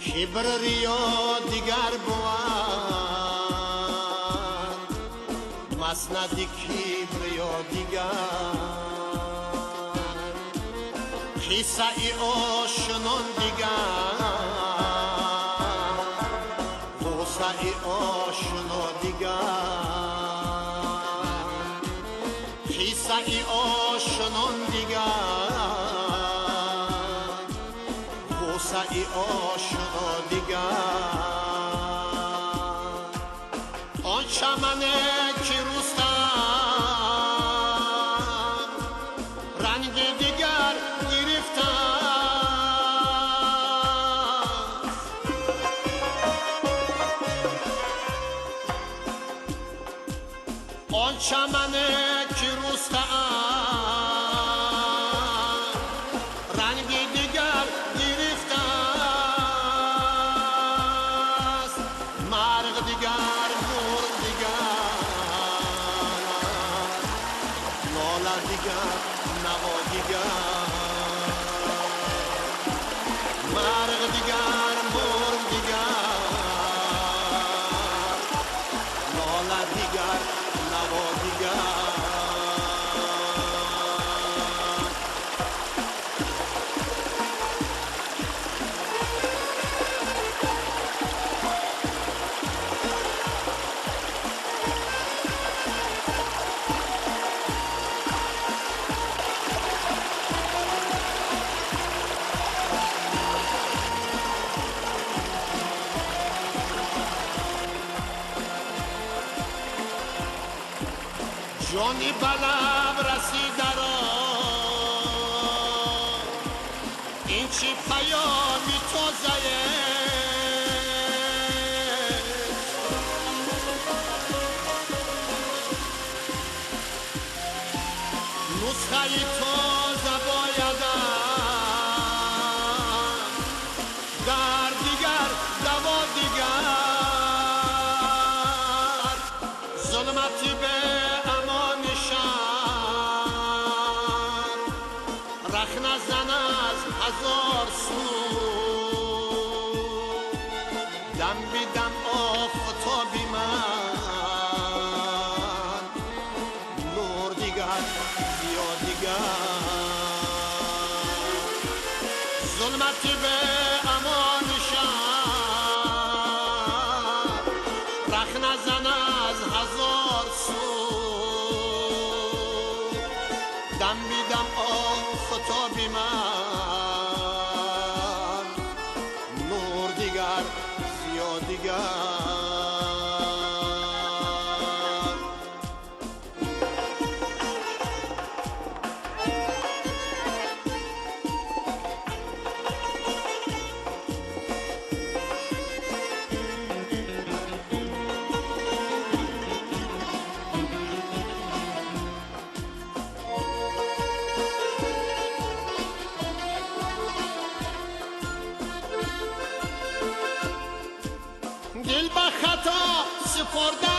Кибр риё дигар бувад, маснади кибриё дигар, қиссаи ошунон дигар, ғуссаи ошуно дигар, қиссаи ошунон дигар, ғуссаи ошуно дигар. Он чамане ки рустам ранги дигар гирифтааст, он чамане ки рустам ранги дигар гирифтааст, марғ дигар, мурғ дигар, лола дигар, наво дигар, марғ дигар, мурғ дигар, лола дигар, наво дигар. Ҷони ба лаб расидаро ин чӣ паёми тозае, нусхаи тоза боядам дар дигар, даво дигар, зулмати бе амони шаб рахна зан аз ҳазор сӯ, дам бидам офтоби ман, нур дигар, зиё дигар, зулмати бе амони шаб рахна зан аз ҳазор сӯ, дам бидам офтоби ман, нур дигар, зиё дигар. Дил ба хато супурдам,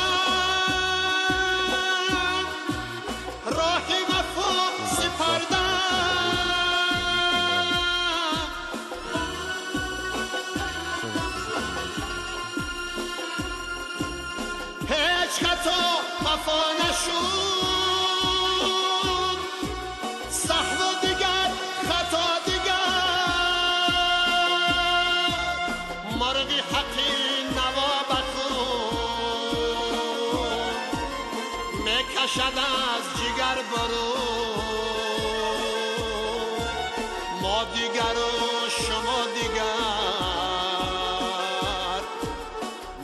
роҳи вафо сипардам, ҳеҷ хато вафо нашуд, саҳву дигар, хато дигар, мурғи ҳаққи наво ба хун мекашад аз ҷигар барун, мо дигару шумо дигар,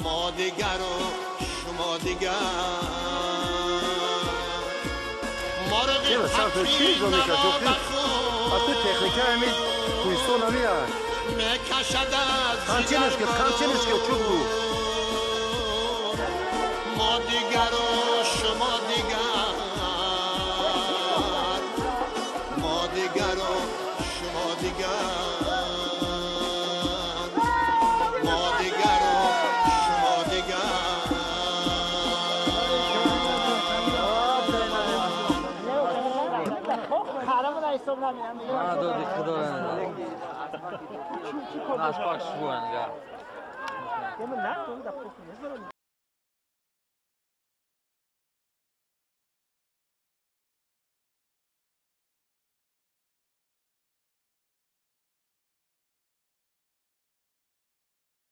мо дигару шумо дигар, мурғи Чӣ, сар, ту чӣ ҳаққи иҷро мекард, наво охир? ба А ту техника ҳамин кӯҳистон ҳамия. Мекашад аз ҷигар Қамчинаш кард, қамчинаш кард, чӯб буд. мо дигару шумо дигар, мо дигару шумо дигар, мо дигару шумо дигар. Доди худо. Нас pak svuenga. Ja, men nej, de där på